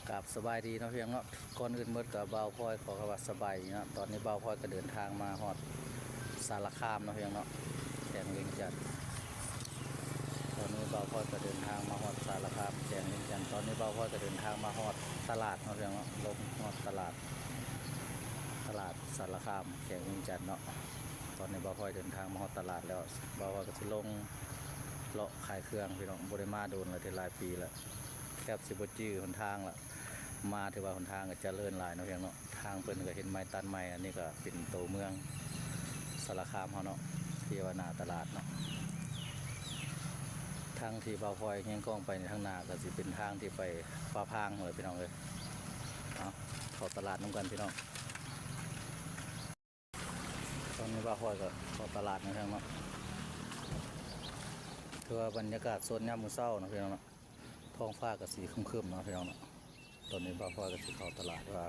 ກາບສະບາຍດີເນາະ ພີ່ນ້ອງເນາະ. ກ່ອນອື່ນໝົດກໍບ່າວພອຍຂໍຄຳວ່າສະບາຍດີເນາະ. ຕອນນີ້ບ່າວພອຍກໍເດີນທາງມາຮອດສາລະຄາມເນາະ ພີ່ນ້ອງເນາະ, ແຂວງວຽງຈັນ. ຕອນນີ້ບ່າວພອຍກໍເດີນທາງມາຮອດສາລະຄາມ ແຂວງວຽງຈັນ. ຕອນນີ້ບ່າວພອຍກໍເດີນທາງມາຮອດຕະຫຼາດເນາະ ພີ່ນ້ອງເນາະ, ລົງຮອດຕະຫຼາດ ຕະຫຼາດສາລະຄາມ ແຂວງວຽງຈັນເນາະ. ຕອນນີ້ບ່າວພອຍເດີນທາງມາຮອດຕະຫຼາດແລ້ວ, ບ່າວພອຍກໍຊິລົງເລາະຂາຍເຄື່ອງ ພີ່ນ້ອງ. ບໍ່ໄດ້ມາດົນແລ້ວ ເປັນຫຼາຍປີແລ້ວ, ແທບຊິບໍ່ຈື່ຫົນທາງລະ. ມາຖືວ່າຫົນທາງກໍຈະເລີນຫຼາຍເນາະ ພີ່ນ້ອງເນາະ. ທາງເພິ່ນກໍເຮັດໃໝ່ ຕັດໃໝ່. ອັນນີ້ກໍເປັນໂຕເມືອງສາລະຄາມເຮົາເນາະ, ທີ່ວ່າໜ້າຕະຫຼາດເນາະ. ທາງທີ່ບ່າວພອຍແຍງກ້ອງໄປນີ້ ທາງໜ້າກໍຊິເປັນທາງທີ່ໄປປ່າພາງເລີຍ ພີ່ນ້ອງເອີຍ. ເອົາ ເຂົ້າຕະຫຼາດນຳກັນ ພີ່ນ້ອງ. ຕອນນີ້ບ່າວພອຍກໍເຂົ້າຕະຫຼາດນຳ ພີ່ນ້ອງເນາະ. ຖືວ່າບັນຍາກາດໂຊນຍາມມື້ເຊົ້າເນາະ ພີ່ນ້ອງເນາະ, ທ້ອງຟ້າກໍສີຄຶ້ມໆເນາະ ພີ່ນ້ອງເນາະ. ຕອນນີ້ບ່າວພອຍກໍຊິເຂົ້າຕະຫຼາດວ່າ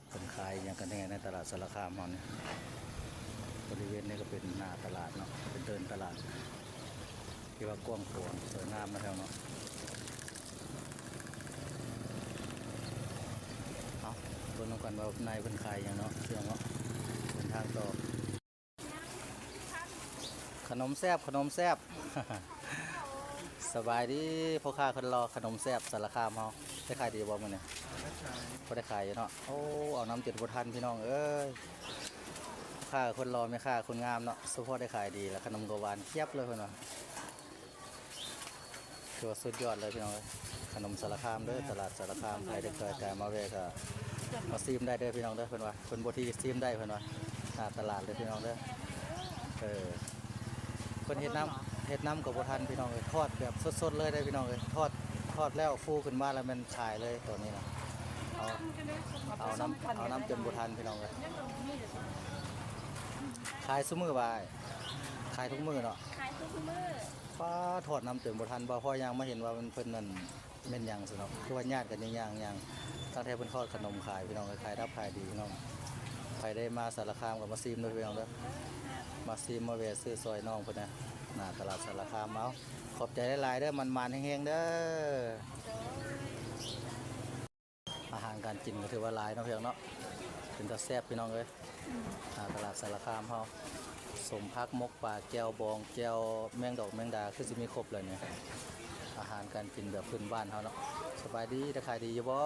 ເພິ່ນຂາຍຫຍັງກັນແດ່ໃນຕະຫຼາດສາລະຄາມເຮົານີ້. ບໍລິເວນນີ້ກໍເປັນໜ້າຕະຫຼາດເນາະ, ເປັນເດີ່ນຕະຫຼາດທີ່ວ່າກວ້າງຂວາງ ສວຍງາມເນາະ ພີ່ນ້ອງເນາະ. ເອົາ ເບິ່ງນຳກັນວ່າໃນເພິ່ນຂາຍຫຍັງເນາະ ພີ່ນ້ອງເນາະ. ເດີນທາງຕໍ່. ຂະໜົມແຊບ ຂະໜົມແຊບ. ສະບາຍດີ ພໍ່ຄ້າຄົນຫຼໍ່ ຂະໜົມແຊບສາລະຄາມເຮົາ. ໄດ້ຂາຍດີບໍ່ມື້ນີ້? ບໍ່ໄດ້ຂາຍຢູ່ເນາະ. ໂອ້ ເອົານຳຈົນບໍ່ທັນ ພີ່ນ້ອງເອີຍ. ພໍ່ຄ້າຄົນຫຼໍ່ ແມ່ຄ້າຄົນງາມເນາະ, ສະເພາະໄດ້ຂາຍດີລະ ຂະໜົມກໍຫວານຈຽບເລີຍ ເພິ່ນວ່າ. ຖືວ່າສຸດຍອດເລີຍ ພີ່ນ້ອງເອີຍ. ຂະໜົມສາລະຄາມເດີ ຕະຫຼາດສາລະຄາມ. ໃຜໄດ້ເຄີຍກາຍມາແວ່ກໍມາຊີມໄດ້ເດີ ພີ່ນ້ອງເດີ. ເພິ່ນວ່າເພິ່ນບໍ່ຖີ່ຊີມໄດ້ ເພິ່ນວ່າ. ໜ້າຕະຫຼາດເດີ ພີ່ນ້ອງເດີ. ເອີ ເພິ່ນເຮັດນຳ ເຮັດນຳກໍບໍ່ທັນ ພີ່ນ້ອງເອີຍ. ທອດແບບສົດໆເລີຍເດີ ພີ່ນ້ອງເອີຍ. ທອດ ທອດແລ້ວຟູຂຶ້ນມາແລ້ວແມ່ນຂາຍເລີຍ ຕອນນີ້ນະ. ເອົາ ເອົານຳ ເອົານຳຈົນບໍ່ທັນ ພີ່ນ້ອງເອີຍ. ຂາຍຊຸມື້ບໍ່ອ້າຍ? ຂາຍທຸກມື້ເນາະ? ຂາຍທຸກມື້. ປ້າ ທອດນຳຈົນບໍ່ທັນ. ບ່າວພອຍຍ່າງມາເຫັນວ່າມັນ ເພິ່ນນັ້ນແມ່ນຫຍັງຊັ້ນເນາະ, ຄືວ່າຍາດກັນຍ່າງໆ ທາງແທ້ເພິ່ນທອດຂະໜົມຂາຍ ພີ່ນ້ອງເອີຍ. ຂາຍດິບຂາຍດີ ພີ່ນ້ອງ. ໃຜໄດ້ມາສາລະຄາມກໍມາຊີມເດີ ພີ່ນ້ອງເດີ. ມາຊີມ ມາແວ່ຊື້ຊ່ອຍນ້ອງເພິ່ນນະ ໜ້າຕະຫຼາດສາລະຄາມ. ເອົາ ຂອບໃຈຫຼາຍໆເດີ ໝານໆເຮງໆເດີ. ອາຫານການກິນກໍຖືວ່າຫຼາຍເນາະ ພີ່ນ້ອງເນາະ, ເປັນຕາແຊບ ພີ່ນ້ອງເອີຍ. ອືມ ອ່າ ຕະຫຼາດສາລະຄາມເຮົາ ສົມຜັກ ໝົກປາ ແຈ່ວບອງ ແຈ່ວແມງດອກແມງດາ ຄືຊິມີຄົບເລີຍນີ້. ອາຫານການກິນແບບພື້ນບ້ານເຮົາເນາະ. ສະບາຍດີ ໄດ້ຂາຍດີຢູ່ບໍ່?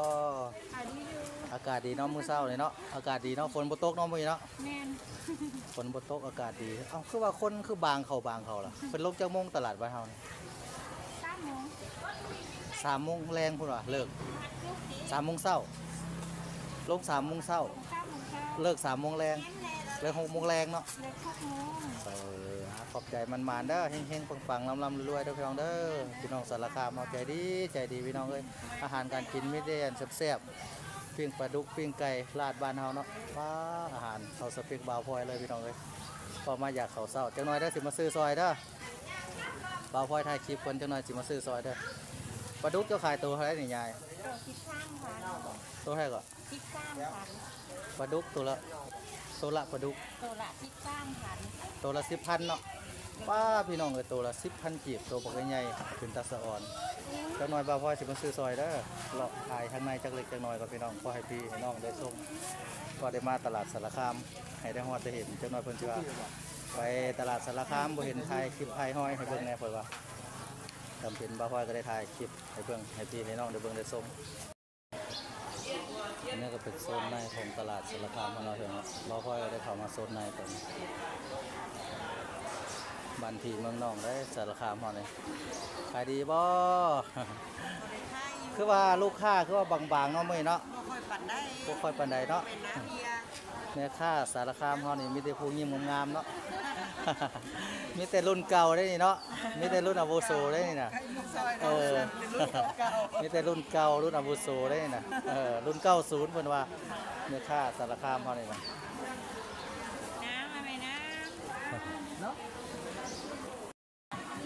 ຂາຍດີຢູ່. ອາກາດດີເນາະ ມື້ເຊົ້ານີ້ເນາະ, ອາກາດດີເນາະ, ຝົນບໍ່ຕົກເນາະມື້ນີ້ເນາະ. ແມ່ນ ຝົນບໍ່ຕົກ ອາກາດດີ. ເອົ້າ ຄືວ່າຄົນຄືບາງເຂົ້າບາງເຂົ້າລະ? ເພິ່ນລົງຈັກໂມງຕະຫຼາດບ້ານເຮົານີ້? ສາມໂມງ ສາມໂມງແລງພຸ້ນວ່າເລີກ. ສາມໂມງເຊົ້າ ລົງສາມໂມງເຊົ້າ ສາມໂມງເຊົ້າ ເລີກສາມໂມງແລງ. ແມ່ນແລ້ວ ເລີກຫົກໂມງແລງເນາະ. ເລີກຫົກໂມງ. ເອີ ຂອບໃຈ ໝານໆເດີ ເຮັງໆປັງໆ ລ່ຳໆລວຍໆເດີ ພີ່ນ້ອງເດີ. ພີ່ນ້ອງສາລະຄາມເຮົາໃຈດີ ໃຈດີ ພີ່ນ້ອງເອີຍ. ອາຫານການກິນມີແຕ່ອັນແຊບໆ ປີ້ງປາດຸກ ປີ້ງໄກ່ ລາດບ້ານເຮົາເນາະ. ວ້າ ອາຫານເຂົ້າສະເປັກບ່າວພອຍເລີຍ ພີ່ນ້ອງເອີຍ. ເພາະມາຢາກເຂົ້າເຊົ້າ. ຈັກໜ່ອຍເດີ ຊິມາຊື້ຊ່ອຍເດີ. ບ່າວພອຍຖ່າຍຄລິບກ່ອນ ຈັກໜ່ອຍຊິມາຊື້ຊ່ອຍເດີ. ປາດຸກເຈົ້າຂາຍໂຕເທົ່າໃດນີ້ຍາຍ? ໂຕສິບສາມພັນ. ໂຕເທົ່າໃດເກາະ? ສິບສາມພັນ. ປາດຸກໂຕລະ ໂຕລະປາດຸກ ໂຕລະສິບສາມພັນ. ໂຕລະສິບພັນເນາະ. ປ້າ ພີ່ນ້ອງເອີຍ ໂຕລະສິບພັນກີບ ໂຕບັກໃຫຍ່ໆ ເປັນຕາສະອອນ. ຈັກໜ່ອຍບ່າວພອຍຊິມາຊື້ຊ່ອຍເດີ. ເລາະຖ່າຍທາງໃນຈັກເລັກຈັກໜ່ອຍກ່ອນ ພີ່ນ້ອງ, ພໍໃຫ້ພີ່ໃຫ້ນ້ອງໄດ້ຊົມ ພໍໄດ້ມາຕະຫຼາດສາລະຄາມ ໃຫ້ໄດ້ຮອດໄດ້ເຫັນ. ຈັກໜ່ອຍເພິ່ນຊິວ່າ ໄປຕະຫຼາດສາລະຄາມບໍ່ເຫັນຖ່າຍຄລິບຖ່າຍຮອຍໃຫ້ເບິ່ງແດ່ ເພິ່ນວ່າ. ຈຳເປັນ ບ່າວພອຍກໍໄດ້ຖ່າຍຄລິບໃຫ້ເບິ່ງ ໃຫ້ພີ່ໃຫ້ນ້ອງໄດ້ເບິ່ງໄດ້ຊົມ. ອັນນີ້ກໍເປັນໂຊນໃນຂອງຕະຫຼາດສາລະຄາມຂອງເຮົາເນາະ. ບ່າວພອຍກໍໄດ້ເຂົ້າມາໂຊນໃນເພິ່ນ. ບ້ານພີ່ເມືອງນ້ອງເດ້ ສາລະຄາມເຮົານີ້. ຂາຍດີບໍ່? ຄືວ່າລູກຄ້າຄືວ່າບາງໆເນາະ ມື້ນີ້ເນາະ. ບໍ່ຄ່ອຍປານໃດ ບໍ່ຄ່ອຍປານໃດເນາະ. ເປັນໜ້າເພຍ. ແມ່ຄ້າສາລະຄາມເຮົານີ້ມີແຕ່ຜູ້ຍິ້ມງາມໆເນາະ. ມີແຕ່ລຸ້ນເກົ່າເດ້ນີ້ເນາະ, ມີແຕ່ລຸ້ນອາວຸໂສເດ້ນີ້ນະ. ເອີ ມີແຕ່ລຸ້ນເກົ່າ ລຸ້ນອາວຸໂສເດ້ນີ້ນະ. ເອີ ລຸ້ນເກົ້າສູນເພິ່ນວ່າ. ແມ່ຄ້າສາລະຄາມເຮົານີ້ນະ. ນ້ຳ ມາແມ່ນ້ຳ.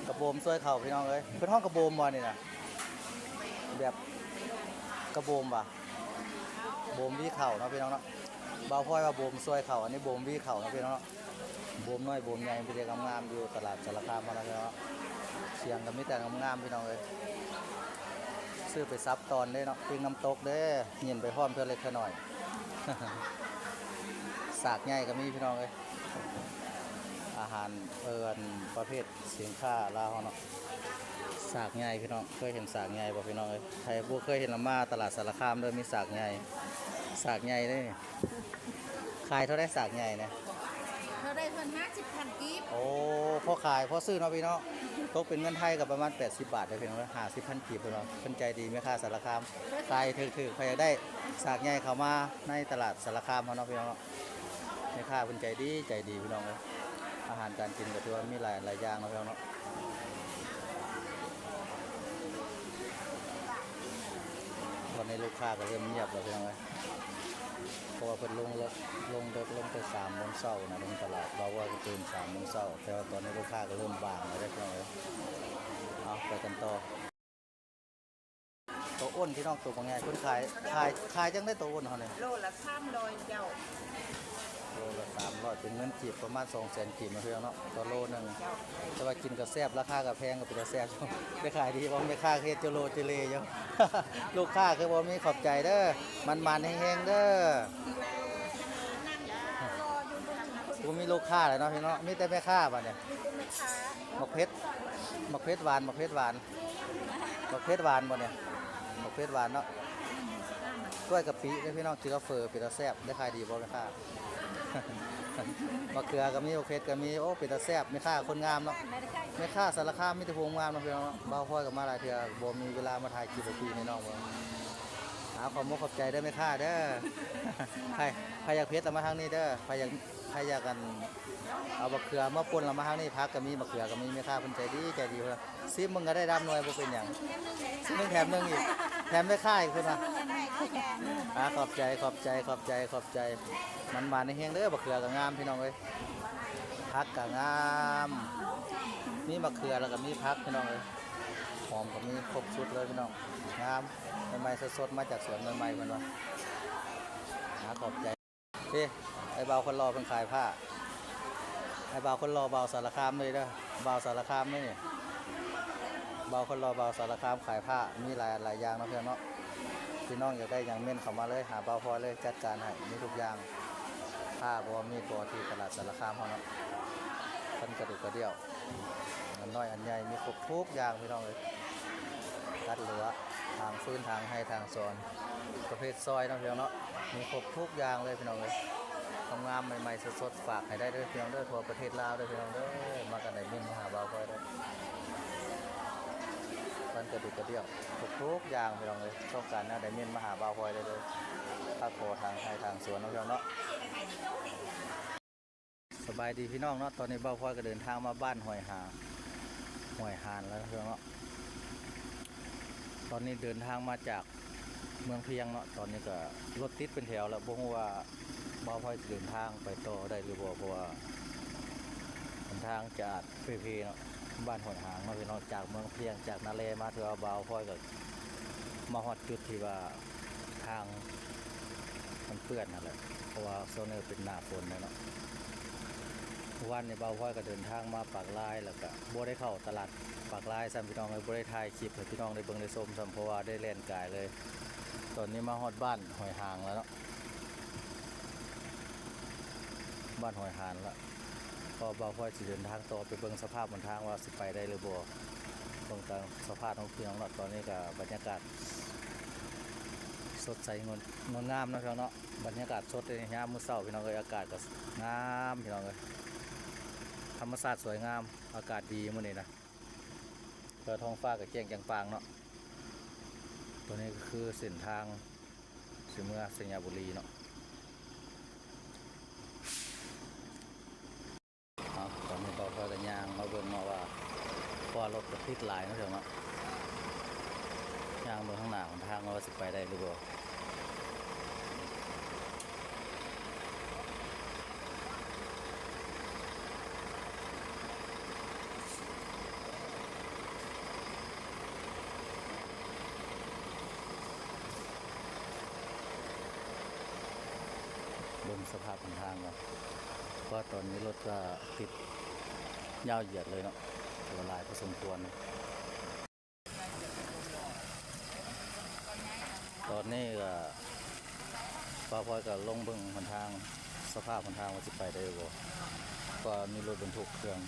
ກະໂບມຊ່ວຍເຂົ້າ ພີ່ນ້ອງເອີຍ. ເພິ່ນຮ້ອງກະໂບມບໍ່ນີ້ນະ? ແບບກະໂບມຫວາ? ໂບມວີເຂົ້າເນາະ ພີ່ນ້ອງເນາະ. ບ່າວພອຍວ່າໂບມຊ່ວຍເຂົ້າ, ອັນນີ້ໂບມວີເຂົ້າເນາະ ພີ່ນ້ອງເນາະ. ໂບມນ້ອຍໂບມໃຫຍ່ມີແຕ່ງາມໆ ຢູ່ຕະຫຼາດສາລະຄາມເຮົານະ ພີ່ນ້ອງເນາະ. ສຽງກໍມີແຕ່ງາມໆ ພີ່ນ້ອງເອີຍ. ຊື້ໄປສັບຕອນເດ້ເນາະ ປີ້ງນ້ຳຕົກເດ້ ຍິນໄປພ້ອມເທື່ອເລັກເທື່ອໜ້ອຍ. ສາກໃຫຍ່ກໍມີພີ່ນ້ອງເອີຍ ອາຫານ ເອີ ອັນ ປະເພດສິນຄ້າລາວເຮົາເນາະ. ສາກໃຫຍ່ພີ່ນ້ອງ ເຄີຍເຫັນສາກໃຫຍ່ບໍ່ພີ່ນ້ອງເອີຍ? ໃຜບໍ່ເຄີຍເຫັນລະມາຕະຫຼາດສາລະຄາມເດີ ມີສາກໃຫຍ່ ສາກໃຫຍ່ເດ້. ຂາຍເທົ່າໃດສາກໃຫຍ່ນະ? ເທົ່າໃດເພິ່ນ ຫ້າສິບພັນກີບ. ໂອ້ ພໍຂາຍພໍຊື້ເນາະພີ່ເນາະ ຕົກເປັນເງິນໄທກໍປະມານແປດສິບບາດເດີພີ່ນ້ອງເດີ. ຫ້າສິບພັນກີບເພິ່ນວ່າ ເພິ່ນໃຈດີ ແມ່ຄ້າສາລະຄາມ ຂາຍຖືກໆ. ໃຜຢາກໄດ້ສາກໃຫຍ່ເຂົ້າມາໃນຕະຫຼາດສາລະຄາມເຮົາເນາະພີ່ນ້ອງເນາະ. ແມ່ຄ້າເພິ່ນໃຈດີ ໃຈດີພີ່ນ້ອງເອີຍ. ອາຫານການກິນກໍຖືວ່າມີຫຼາຍ ຫຼາຍຢ່າງເນາະພີ່ນ້ອງເນາະ. ຕອນນີ້ລູກຄ້າກໍເລີ່ມງຽບແລ້ວພີ່ນ້ອງເອີຍ ເພາະວ່າເພິ່ນລົງເລິກ ລົງເດິກ ລົງແຕ່ສາມໂມງເຊົ້ານະ ລົງຕະຫຼາດ. ເວົ້າວ່າກໍຕື່ນສາມໂມງເຊົ້າ ແຕ່ວ່າຕອນນີ້ລູກຄ້າກໍເລີ່ມບາງແລ້ວເດ້ພີ່ນ້ອງເອີຍ. ເອົາ ໄປກັນຕໍ່. ໂຕໂອ້ນພີ່ນ້ອງ ໂຕບັກໃຫຍ່ ເພິ່ນຂາຍ ຂາຍ ຂາຍຈັ່ງໃດໂຕໂອ້ນເຮົານີ້? ໂລລະສາມຮ້ອຍເຈົ້າ. ໂລລະສາມຮ້ອຍ ເປັນເງິນກີບປະມານສອງແສນກີບເນາະພີ່ນ້ອງເນາະ ຕໍ່ໂລໜຶ່ງ. ເຈົ້າ ແຕ່ວ່າກິນກໍແຊບ ລາຄາກໍແພງ ກໍເປັນຕາແຊບ. ໄດ້ຂາຍດີບໍ່? ແມ່ຄ້າເຮັດເຈໂລເຈເລຢູ່. ລູກຄ້າຄືບໍ່ມີ ຂອບໃຈເດີ ໝານໆ ເຮັງໆ ເດີ. ບໍ່ມີລູກຄ້າແລ້ວເນາະພີ່ນ້ອງເນາະ ມີແຕ່ແມ່ຄ້າບາດນີ້. ບັກເຜັດ ບັກເຜັດຫວານ ບັກເຜັດຫວານ ບັກເຜັດຫວານບໍ່ນີ້? ບັກເຜັດຫວານເນາະ. ກ້ວຍກະປິເດ້ພີ່ນ້ອງ ກິນກັບເຝີເປັນຕາແຊບ. ໄດ້ຂາຍດີບໍ່ແມ່ຄ້າ? ບັກເຂືອກໍມີ ບັກເຜັດກໍມີ. ໂອ້ ເປັນຕາແຊບ ແມ່ຄ້າຄົນງາມເນາະ. ແມ່ຄ້າສາລະຄາມມີແຕ່ຜູ້ງາມເນາະພີ່ນ້ອງເນາະ. ບ່າວພອຍກໍມາຫຼາຍເທື່ອ ບໍ່ມີເວລາມາຖ່າຍຄລິບໃຫ້ພີ່ໃຫ້ນ້ອງເບິ່ງ. ອາ ຂອບມຸກຂອບໃຈເດີແມ່ຄ້າເດີ. ໃຜ ໃຜຢາກເຜັດລະມາທາງນີ້ເດີ ໃຜຢາກ ໃຜຢາກ ອັນ ເອົາບັກເຂືອມາປົ່ນລະມາທາງນີ້. ຜັກກໍມີ ບັກເຂືອກໍມີ ແມ່ຄ້າເພິ່ນໃຈດີ ໃຈດີ. ຊິມເບິ່ງກໍໄດ້ ດຳໜ່ວຍບໍ່ເປັນຫຍັງ ຊື້ໜຶ່ງແຖມໜຶ່ງອີກ ແຖມແມ່ຄ້າອີກເພິ່ນວ່າ. ອາ ຂອບໃຈ ຂອບໃຈ ຂອບໃຈ ຂອບໃຈ. ໝານໆ ເຮັງໆ ເດີ. ບັກເຂືອກໍງາມພີ່ນ້ອງເອີຍ ຜັກກໍງາມ ມີບັກເຂືອແລ້ວກໍມີຜັກພີ່ນ້ອງເອີຍ. ຫອມກໍມີຄົບຊຸດເລີຍພີ່ນ້ອງ ງາມ ໃໝ່ໆ ສົດໆ ມາຈາກສວນໃໝ່ໆ ເພິ່ນວ່າ. ອາ ຂອບໃຈ. ເດ້ ໄອ້ບ່າວຄົນຫຼໍ່ເພິ່ນຂາຍຜ້າ ໄອ້ບ່າວຄົນຫຼໍ່ບ່າວສາລະຄາມເລີຍເດີ ບ່າວສາລະຄາມເລີຍນີ້. ບ່າວຄົນຫຼໍ່ບ່າວສາລະຄາມຂາຍຜ້າ ມີຫຼາຍອັນຫຼາຍຢ່າງເນາະເພື່ອນເນາະ. ພີ່ນ້ອງຢາກໄດ້ຫຍັງເມັ້ນເຂົ້າມາເລີຍ ຫາບ່າວພອຍເລີຍ ຈັດການໃຫ້ ມີທຸກຢ່າງ. ຜ້າບໍ່ ມີບໍ່ ທີ່ຕະຫຼາດສາລະຄາມເຮົາເນາະ ເພິ່ນກະດຸກກະດ່ຽວ ອັນນ້ອຍອັນໃຫຍ່ ມີຄົບທຸກຢ່າງພີ່ນ້ອງເອີຍ. ຕັດຫຼວດ ຖາງຟືນ ຖາງໄຮ່ ຖາງສວນ ປະເພດຊອຍເນາະພີ່ນ້ອງເນາະ ມີຄົບທຸກຢ່າງເລີຍພີ່ນ້ອງເອີຍ. ງາມໆ ໃໝ່ໆ ສົດໆ ຝາກໃຫ້ໄດ້ເດີພີ່ນ້ອງເດີ ທົ່ວປະເທດລາວເດີພີ່ນ້ອງເດີ. ມັກອັນໃດເມັ້ນມາຫາບ່າວພອຍເດີ ເພິ່ນກະດຸກກະດ່ຽວ ທຸກໆຢ່າງພີ່ນ້ອງເອີຍ. ຕ້ອງການແນວໃດເມັ້ນມາຫາບ່າວພອຍໄດ້ເລີຍ ຖ້າຂໍທາງໄຮ່ທາງສວນເນາະພີ່ນ້ອງເນາະ. ສະບາຍດີພີ່ນ້ອງເນາະ ຕອນນີ້ບ່າວພອຍກໍເດີນທາງມາບ້ານຫ້ວຍຫາ ຫ້ວຍຫານແລ້ວເນາະ. ຕອນນີ້ເດີນທາງມາຈາກເມືອງພຽງເນາະ ຕອນນີ້ກໍລົດຕິດເປັນແຖວແລ້ວ ບໍ່ຮູ້ວ່າບ່າວພອຍຈະເດີນທາງໄປຕໍ່ໄດ້ຫຼືບໍ່ ເພາະວ່າຫົນທາງຈະອາດເປ່ເພເນາະ. ບ້ານຫ້ວຍຫານເນາະພີ່ນ້ອງ ຈາກເມືອງພຽງ ຈາກນາແລມາ ຖືວ່າບ່າວພອຍກໍມາຮອດຈຸດທີ່ວ່າ ທາງມັນເປື້ອນຫັ້ນແຫຼະ ເພາະວ່າຊ່ວງນີ້ເປັນໜ້າຝົນແລ້ວເນາະ. ມື້ວານນີ້ບ່າວພອຍກໍເດີນທາງມາປາກລາຍ ແລ້ວກໍບໍ່ໄດ້ເຂົ້າຕະຫຼາດປາກລາຍຊ້ຳພີ່ນ້ອງເອີຍ ບໍ່ໄດ້ຖ່າຍຄລິບໃຫ້ພີ່ນ້ອງໄດ້ເບິ່ງໄດ້ຊົມຊ້ຳ ເພາະວ່າໄດ້ແລ່ນກາຍເລີຍ. ຕອນນີ້ມາຮອດບ້ານຫ້ວຍຫານແລ້ວເນາະ ບ້ານຫ້ວຍຫານລະ ເພາະບ່າວພອຍຊິເດີນທາງຕໍ່ໄປເບິ່ງສະພາບຫົນທາງວ່າຊິໄປໄດ້ຫຼືບໍ່ ເບິ່ງຕາມສະພາບຂອງພີ່ນ້ອງເນາະ. ຕອນນີ້ກໍບັນຍາກາດສົດໃສງົດ ງົດງາມເນາະພີ່ນ້ອງເນາະ ບັນຍາກາດສົດໃນຍາມມື້ເຊົ້າພີ່ນ້ອງເອີຍ. ອາກາດກໍງາມພີ່ນ້ອງເອີຍ ທຳມະຊາດສວຍງາມ ອາກາດດີມື້ນີ້ນະ ແລ້ວທ້ອງຟ້າກໍແຈ້ງຈາງປາງເນາະ. ຕົວນີ້ກໍຄືເສັ້ນທາງຊິເມືອໄຊຍະບູລີເນາະ. ເອົາ ຕອນນີ້ກໍພາກັນຍ່າງມາເບິ່ງເນາະວ່າ ເພາະວ່າລົດກໍຕິດຫຼາຍເນາະເນາະ ຍ່າງເບິ່ງທາງໜ້າຫົນທາງວ່າຊິໄປໄດ້ຫຼືບໍ່. ເບິ່ງສະພາບຫົນທາງກ່ອນ ເພາະວ່າຕອນນີ້ລົດກໍຕິດຍາວຢຽດເລີຍເນາະ ຖືວ່າຫຼາຍພໍສົມຄວນ. ນີ້ກໍ ບ່າວພອຍກໍລົງເບິ່ງຫົນທາງ ສະພາບຫົນທາງວ່າຊິໄປໄດ້ບໍ່ ເພາະວ່າມີລົດບັນທຸກເຄື່ອງ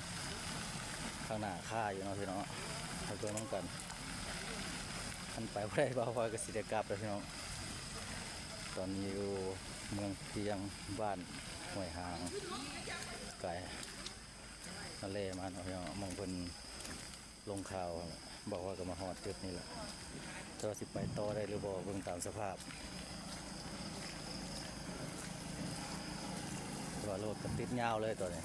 ຂ້າງໜ້າຄາຢູ່ເນາະພີ່ນ້ອງເນາະ ໄປເບິ່ງນຳກັນ. ຄັນໄປບໍ່ໄດ້ ບ່າວພອຍກໍຊິໄດ້ກັບແລ້ວພີ່ນ້ອງ. ຕອນນີ້ຢູ່ເມືອງພຽງ ບ້ານຫ້ວຍຫາງ ກາຍ ມາແລ່ມາເນາະພີ່ນ້ອງ ໝ່ອງເພິ່ນລົງຂ່າວ ບອກວ່າກໍມາຮອດຈຸດນີ້ແຫຼະ ແຕ່ວ່າຊິໄປຕໍ່ໄດ້ຫຼືບໍ່ ເບິ່ງຕາມສະພາບ ເພາະວ່າລົດກໍຕິດຍາວເລີຍຕອນນີ້.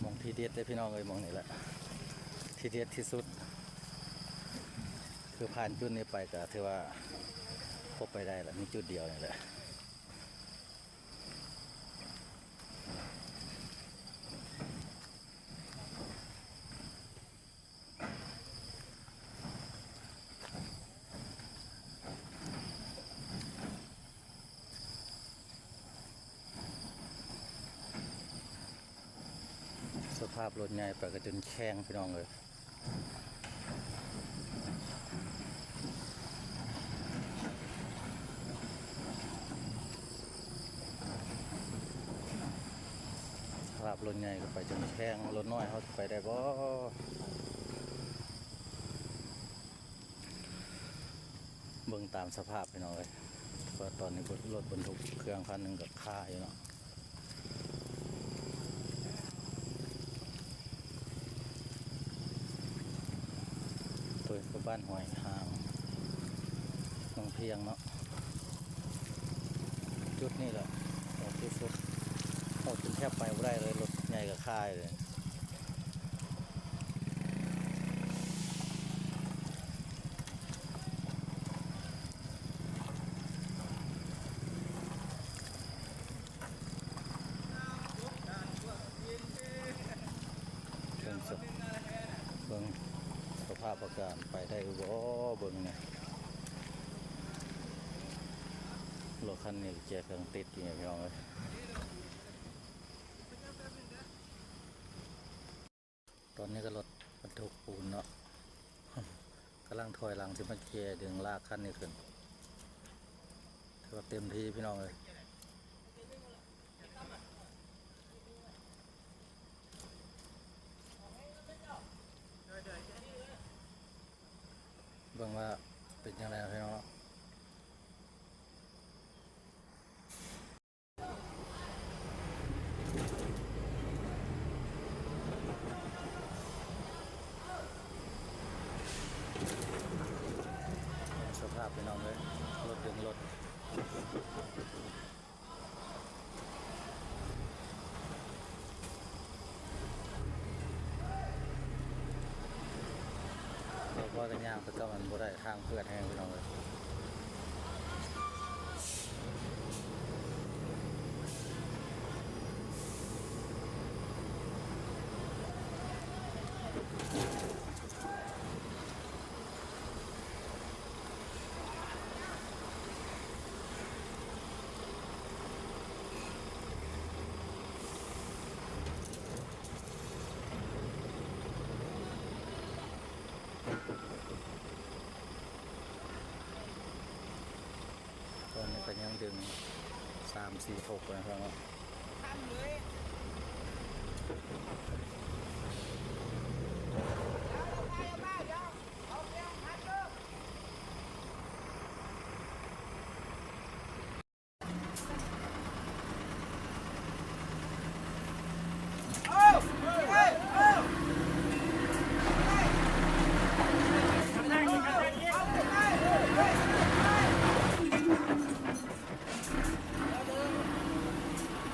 ໝ່ອງທີເດັດເດ້ພີ່ນ້ອງເອີຍ ໝ່ອງນີ້ແຫຼະທີເດັດທີ່ສຸດ. ຄືຜ່ານຈຸດນີ້ໄປກໍຖືວ່າພໍໄປໄດ້ລະ ມີຈຸດດຽວນີ້ແຫຼະ. ສະພາບລົດໃຫຍ່ໄປກໍຈົນແຂງພີ່ນ້ອງເອີຍ. ສະພາບລົດໃຫຍ່ກໍໄປຈົນແຂງ ລົດນ້ອຍເຮົາຊິໄປໄດ້ບໍ່? ເບິ່ງຕາມສະພາບພີ່ນ້ອງເອີຍ ເພາະວ່າຕອນນີ້ລົດບັນທຸກເຄື່ອງຄັນໜຶ່ງກໍຄາຢູ່ເນາະ. ໂດຍ ບ້ານຫ້ວຍຫາງ ເມືອງພຽງເນາະ ຈຸດນີ້ແຫຼະ ອອກຈຸດສຸດ ເຂົ້າຈົນແທບໄປບໍ່ໄດ້ເລີຍ ລົດໃຫຍ່ກໍຄາຢູ່ເລີຍ. ເບິ່ງສະ ເບິ່ງສະພາບອາກາດ ໄປໄດ້ຢູ່ບໍ່ ເບິ່ງນີ້ ລົດຄັນນີ້ແຈເຄື່ອງຕິດຢູ່ນີ້ພີ່ນ້ອງເອີຍ. ຕອນນີ້ກໍລົດບັນທຸກປູນເນາະ ກຳລັງຖອຍຫຼັງຊິມາແຈດຶງລາກຄັນນີ້ຂຶ້ນ ຖືວ່າເຕັມທີ່ພີ່ນ້ອງເອີຍ. ເບິ່ງວ່າເປັນຈັ່ງໃດເນາະພີ່ນ້ອງເນາະ. ສະພາບພີ່ນ້ອງເອີຍ ລົດດຶງລົດ ເພາະວ່າກໍຍ່າງໄປກັບມັນບໍ່ໄດ້ ທາງເປື້ອນແຮງພີ່ນ້ອງເອີຍ. ຕອນນີ້ກໍຍັງດຶງສາມສີ່ຫົກນະເນາະ. ສະ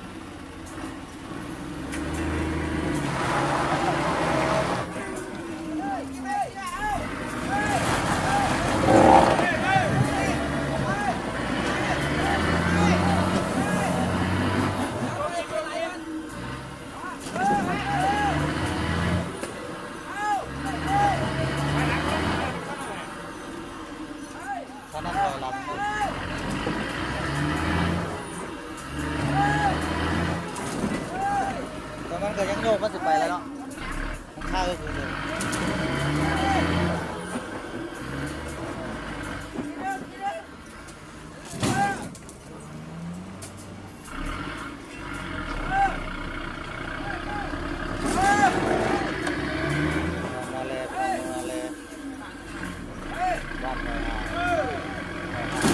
ຍັງໂຍກ ມັນຊິໄປແລ້ວເນາະ ມັນຄາເອີກເອີກເອີກ. ມາແລ້ວ ມາແລ້ວ ບ້ານຫ້ວຍຫາດ ຫ້ວຍຫາດ.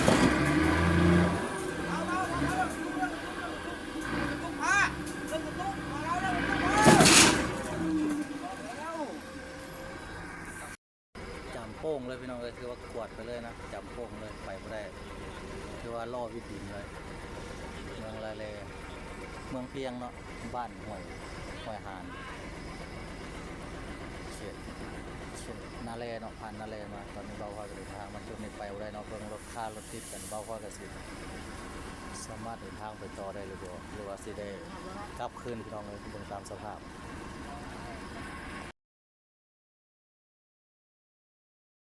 ຈຳໂປ່ງເລີຍພີ່ນ້ອງເອີຍ ຖືວ່າກວດໄປເລີຍນະ ຈຳໂປ່ງເລີຍ ໄປບໍ່ໄດ້ ຖືວ່າລໍ້ວິດດິນເລີຍ. ເມືອງລະແລ ເມືອງພຽງເນາະ ບ້ານຫ້ວຍ ຫ້ວຍຫານ ເຂດ ເຂດນາແລເນາະ ຜ່ານນາແລມາ. ຕອນນີ້ບ່າວພອຍກໍເດີນທາງມາຈຸດນີ້ໄປບໍ່ໄດ້ເນາະ ເບິ່ງລົດຄາລົດຕິດກັນ ບ່າວພອຍກໍຊິສາມາດເດີນທາງໄປຕໍ່ໄດ້ຫຼືບໍ່ ຫຼືວ່າຊິໄດ້ກັບຄືນ ພີ່ນ້ອງເອີຍ ເບິ່ງຕາມສະພາບ.